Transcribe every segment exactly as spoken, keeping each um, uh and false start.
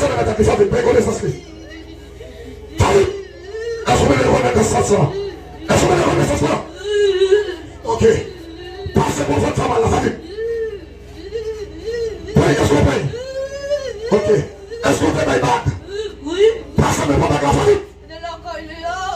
Sa nan tèt li, sa vin pran konesans li. Sa vin. Èske w mete konesans lan? Èske w mete konesans lan? Ok. Pase pou fè sa mal la, sa vin. Pran, èske w pran? Ok. Èske w te bay bag? Pase men pran bag la, sa vin.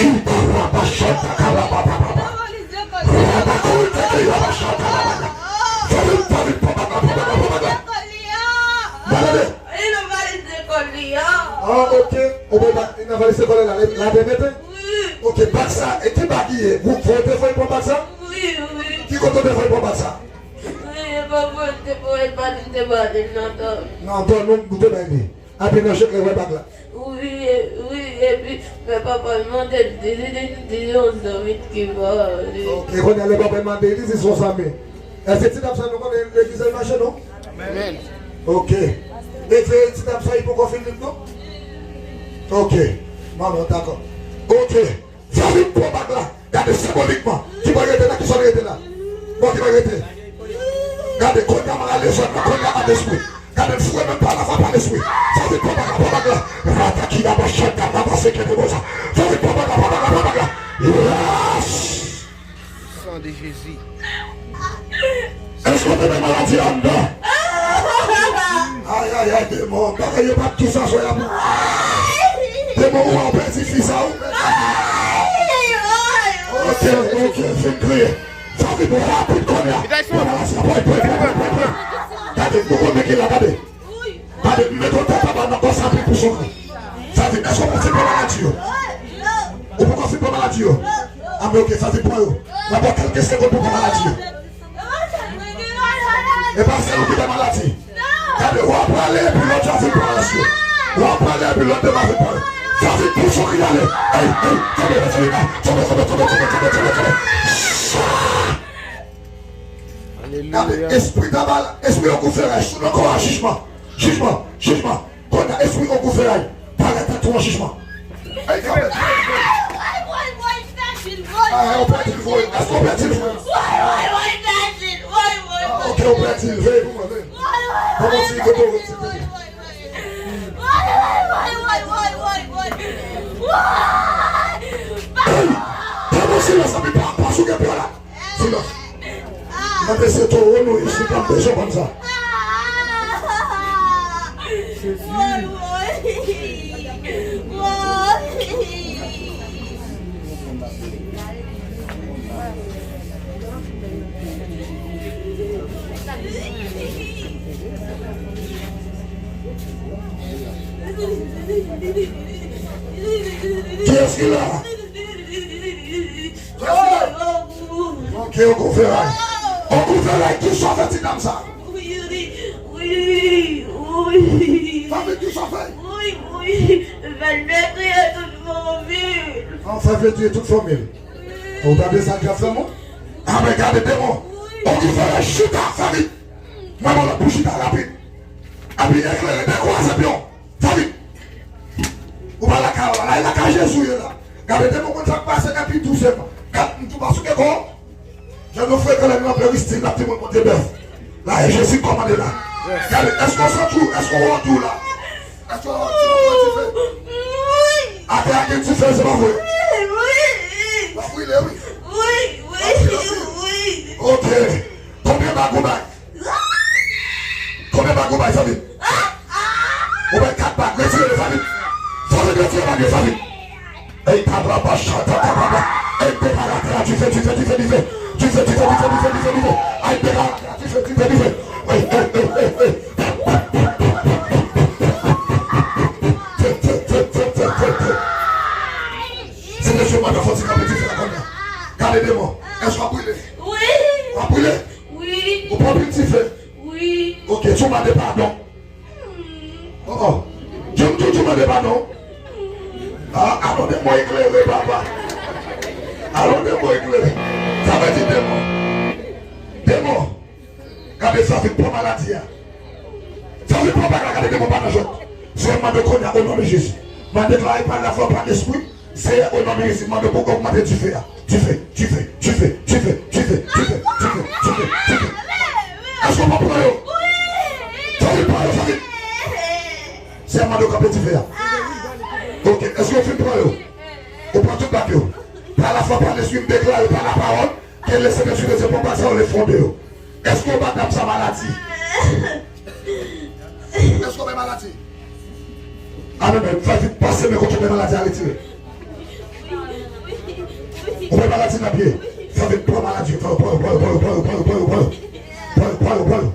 Ibarabashata karabababa. Rabakonte ke yabashata rabaka. Fè vin, fè vin, pran bag la, pran bag la, pran bag la. Gade. Ah, ok. Ou bay bag, li nan valiz lekòl la, la te mete? Ok, bag sa, e ki bag li ye? Ou, ou te voye pran bag sa? Ki kote ou te voye pran bag sa? Nan dò nou, nou te bay li. Apre nan chèk lè wè bag la. Wi, e- wi, epi men papa l mande m, di, di, di, di yon zanmi ki vole. Ok, kounye a lè papa l mande, li di se yon zanmi. Èske ti dam sa nou konnen legliz al mache non? Amèn. Ok. E se ti dam sa li poko fin li non? Ok. Manman, dakò. Ok. Fè vin pran bag la. Gade senbolikman. Ki bò l rete la? Ki sa l rete la? Bon, ki bò l rete? Gade, kounye a m ale zòn nan, kounye a an espri. Gade, m foure menm pa la, pa lespri. Fè vin pran bag la, pran bag la. Rata ki la ba chanta, la ba seke de boza. Fè vin pran bag la, pran bag la, pran bag la. Yes! San de Jezi. Èske w te gen maladi anndan? Ay, ay, ay, demon. Bagay yo pa t tou sa sou y ap. Demon, ou wè w pèdi fi sa ou. Ok, ok, fin kriye. Sa vin rapid kounye a. Pran maladi a, pran, pran, pran, pran, pran. Gade, nou konnen ki la, gade. Gade, m met yon tèt anba nan kò sa pi pou sove. Sa vin, èske w konfime maladi yo? Ou poko fin pran maladi yo? A, men ok, sa vin pran yo. Nan pran kèlke segonn pou pran maladi yo. E pa sèl ou ki gen maladi. Gade, w ap prale epi lòt yo ap vin pran rès yo. W ap prale epi lòt yo ap vin pran yo. Sa vin pou sove, ale. Ey, ey, tonbe, tonbe, tonbe, tonbe. Gade, espri tabal, espri ogou feray, sou nan kò a jijman. Jijman, jijman. Kounye a, espri ogou feray, parèt nan twou an jijman. Ey, kanpe. Ah, ou pèdi l vre. Èske ou pèdi l vre? Ah, ok, ou pèdi l. Veye pou mwen, veye. Kòman ti kote ou, ti kote? Ey, fè yon silans, anpi pa, pa souke pye w la. Silans. Mande se towo nou ye, si pa bezwen konn sa. Kiyès ki la? Ok, ogou feray. Ogou feray, kisa w fè ti dam sa? Wi, wi, wi, wi. Fanmi, kisa w fè? Wi, wi. Fè l detwi tout fanmi. An fè l detwi tout fanmi. Ou tande sa k ap fè moun? A, men gade demon. Ogou feray chita, fanmi. Mwen, mwen, pou chita rapid. Epi eklere, dekwaze pye w. Sa vin. Ou pa lakay ou la, la e lakay Jezi w ye la. Gade demon konn sa k pase epi dousman. Gad m tou pa souke kò w. Jan nou frekan lè nou nan peristil, n ap di moun monte bèf. La e Jezi k kòmande la. Gade, èske w santi w, èske w wè w tou la? Èske w wè w ti moun pran dife? Atè a gen dife, se pa vre? W ap brile, wi. W ap brile, wi. Ok. Konbyen bag ou bay? Konbyen bag ou bay, fanmi? Ou bay kat bag, retire yo, fanmi. Fanmi, retire bag yo, fanmi. Ey, kababa, chata, kababa. Ey, deparatè a, dife, dife, dife, dife. Dife, dife, dife, dife, dife, dife. Ay, deparatè a, dife, dife, dife. Ey, ey, ey, ey, ey. Fe, fe, fe, fe, fe, fe, fe. Se mesye manda fò ti kanpe dife la kounye a. Gade demon. Èske w ap brile? Wi. W ap brile? Wi. Ou pran pil dife? Wi. Ok, si w mande padon. Oh, oh. Di m toujou mande padon. Ah, alon demon eklere, papa. Alon demon eklere. Sa vle di demon. Demon. Gade sa vin pran maladi a. Sa vin pran bagay la, gade demon pa nan jwèt. Se mande kounye a, o non de Jezi. Mande klari pa lafwa, pa lespri. Seyè, o non de Jezi, mande pou ogmante dife a. Dife, dife, dife. Èske w pa pran yo? Sa vin pran yo, sa vin. Sèlman yo kanpe dife a. Ok, èske w fin pran yo? Ou pran tout bak yo. Pa lafwa, pa lespri, m deklare pa lapawòl ke Lesentespri de Dye pran bak sa yo, l efwonde yo. Èske w ba dam sa maladi? Èske w bay maladi? Amèn, men fè vit pase men kote w bay maladi a, retire. Ou bay maladi nan pye. Fè vit pran maladi, pran yo, pran yo, pran yo.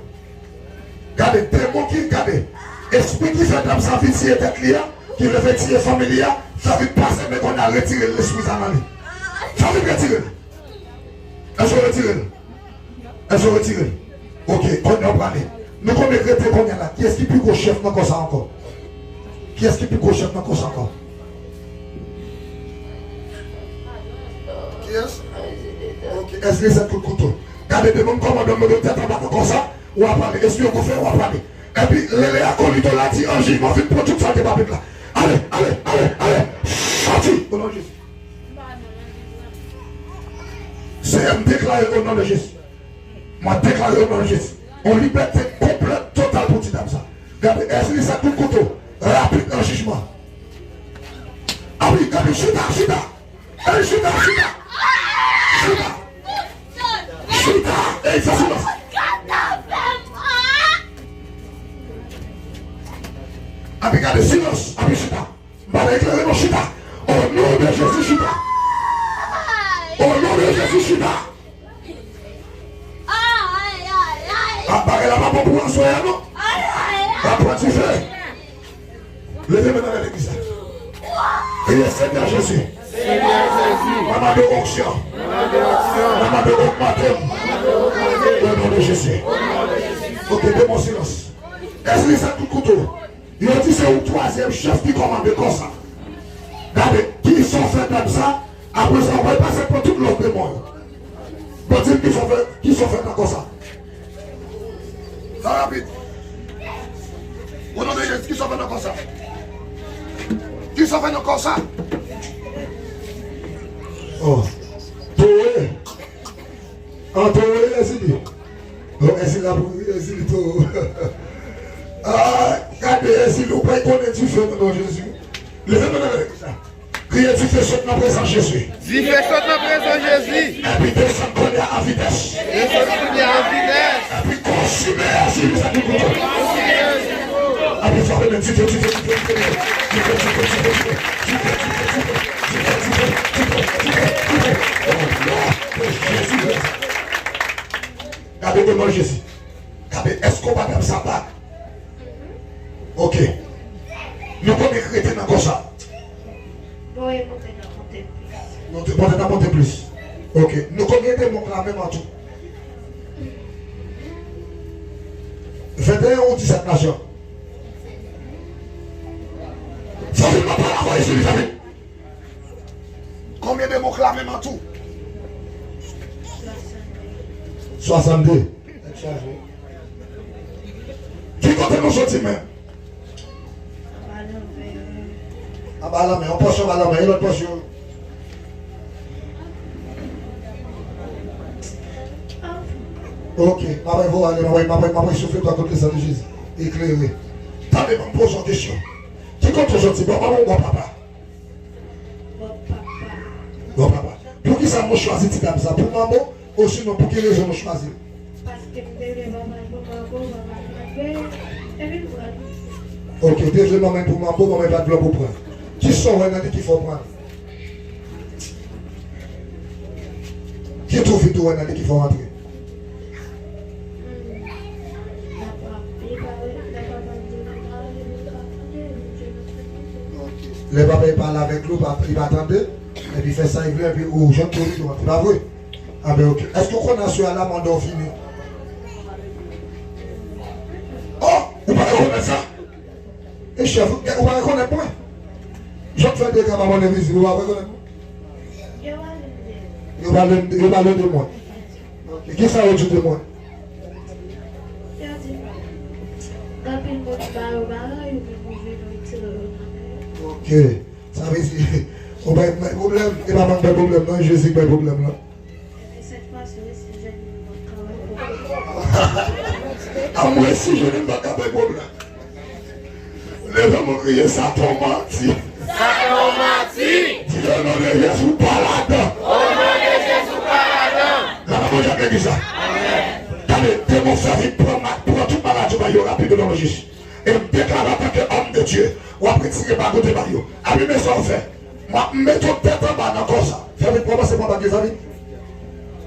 Gade, demon ki, gade, espri ki fè dam sa vin tiye tèt li a, ki vle fè tiye fanmi li a, fè vit pase men kounye a retire lespri sa nan li. Fè vit retire l. Èske w retire l? Èske w retire l? Ok, kounye a w prale. Nou konbyen k rete kounye a la? Kiyès ki pi gwo chèf nan kò sa ankò? Kiyès ki pi gwo chèf nan kò sa ankò? Kiyès? Ok, èske se kout kouto? Gade demon kòmandan mwen tèt anba nan kò sa. W a pale, espri yo gonfle, w a pale. Epi, rele akolito la, di, an jijman, vin pran tout sa te pa pèp la. Ale, ale, ale, ale, soti! O non de Jezi. Senyè, m deklare o non de Jezi. Mwen deklare o non de Jezi. On libète konplèt, total pou ti dam sa. Gade, espri sa kout kouto, rapid an jijman. Abi, gade, chita, chita. Ey, chita, chita. Chita. Chita. Ey, fè silans. Abi, gade, silans. Abi, chita. M pa ta eklere non, chita. O non de Jezi, chita. O non de Jezi, chita. A, bagay la pa bon pou aswè a non. A, pran dife. Leve men nan legliz la. Kriye Senyè Jezi. Mwen mande onksyon. Mwen mande ogmante m. O non de Jezi. Ok, demon silans. Èske li sa kout kouto? Yo di se yon twazyèm chèf ki kòmande kò sa. Gade, kisa w fè dam sa? Apre sa, w pral pase pran tout lòt demon yo. Bon, di m kisa w fè, kisa w fè nan kò sa? Sa rapid. O non de Jezi, kisa w fè nan kò sa? Kisa w fè nan kò sa? Oh. Towe. An towe, Ezili. Non, Ezili la pou Ezili towe. Ah, gade Ezili, ou pa konnen dife nan non Jezi. Leve men nan legliz la. Kriye dife sot nan prezans Jezi. Dife sot nan prezans Jezi. Epi desann kounye a an vitès. Desann kounye a an vitès. Epi konsime Jezi sa ki pou. Epi frape men dife, dife, dife, dife. Dife, dife, dife, dife. Dife, dife, dife, dife. O non de Jezi. Gade o non Jezi. Gade, èske w pa t ap sa pa? Ok. Nou konbyen k rete nan kò sa? Bon, e monte nan monte plis. Monte, monte nan monte plis. Ok. Nou konbyen demon k la menm an tou? Venteyen ou disèt nasyon? Sa vin pa pale avè Jezi, sa vin. Konbyen de mo klame nan tou? Swasannde. Tèt chaje. Ki kote nou soti menm? Anba lanmè, yon pòsyon anba lanmè, e lòt pòsyon? Ok, m ap voye ale, m ap, m ap, m ap soufle twa kout lesan de Jezi. Eklere. Tande, ban m poze yon kesyon. Ki kote w soti? Bò manman ou bò papa? Bò papa. Bò papa. Poukisa nou chwazi ti dam sa? Pou manman w, osinon pou ki rezon nou chwazi l? Paske m te vle papa l pou manman, papa l pa vle, epi m pran l. Ok, te vle manman l pou manman, manman l pa t vle w pou pran l. Kisa w wè nan li ki fè w pran l? Ki tou vit ou wè nan li ki fè w antre? Lè papa l pale avèk li, li pa tande, epi fè sa li vle, epi ou jwenn tou li tou antre, pa vre? Anben, ok. Èske w konnen aswè a la mande w vini? Oh, ou pa rekonèt sa? E chèf, ou pa rekonèt mwen? Jan m fè dega pa mande vizit, ou pa rekonèt mwen? Yo pale de, yo pale de mwen. Ok, kisa yo di de mwen? Yo di, anpil moun ba yo bagay, yo menm yo vin retire yo nan men yo. Ok, sa vle di, ou bay, bay pwoblèm, e pa mwen k bay pwoblèm, non, Jezi k bay pwoblèm lan. Ebyen, sèt fwa, si w resi jèn, ou p ap ka bay pwoblèm. A mwen, si jèn, m pa ka bay pwoblèm. Lè Jan moun kriye, Satan w manti. Satan w manti. Di, o non de Jezi, w pa ladan. O non de Jezi, w pa ladan. Lavav mondyal gen ki sa? Amèn. Tande, demon sèvi pran ma-, pran tout maladi bay yo rapid, o non de Jezi. E m deklare antanke òm de Dye, w ap retire bago de bay yo. Abi, men sa w fè. M ap mete w tèt anba nan kò sa. Fè vit, kòmanse pran bag yo, fè vit.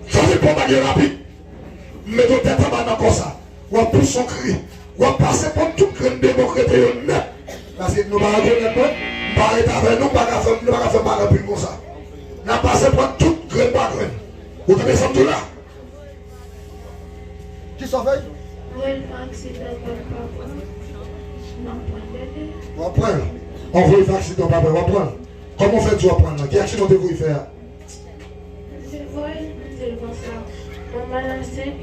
Fè vit, pran bag yo rapid. M mete w tèt anba nan kò sa. W ap pouse yon kri. W ap pase pran tout grenn demon k rete yo nèt. Paske nou pa rekonèt mwen, m pa rete avè nou, m pa ka fè, nou pa ka fè m pale anpil konsa. N ap pase pran tout grenn pa grenn. Ou tande sa m di w la? Kisa w fè? Mwen fè aksidan, mwen pa pran. M ap pran bebe. W ap pran l? Anvoye fè aksidan, w pa pran, w ap pran l? Kòman w fè di w ap pran l lan? Ki aksidan w te voye fè a? M te voye l, m di l konsa, manman l ansent,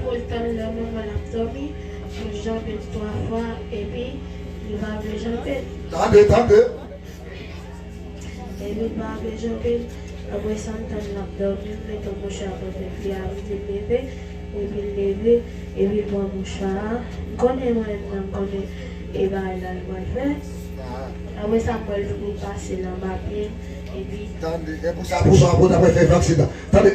pou l tann lè manman l ap dòmi, pou l janbe l twa fwa, epi li pa vle janbe l. Tande, tande. Epi l pa vle janbe l. Apre sa, m tann l ap dòmi, m mete yon mouchwa bò tèt li a, m di l leve, epi l leve, epi l pran mouchwa a. M konnen mwen menm nan, m konnen e bagay la l pral fè. Apre sa, m wè l vin pase l anba pye m, epi tande, e pou sa, pou sa, pou ta pral fè aksidan. Tande,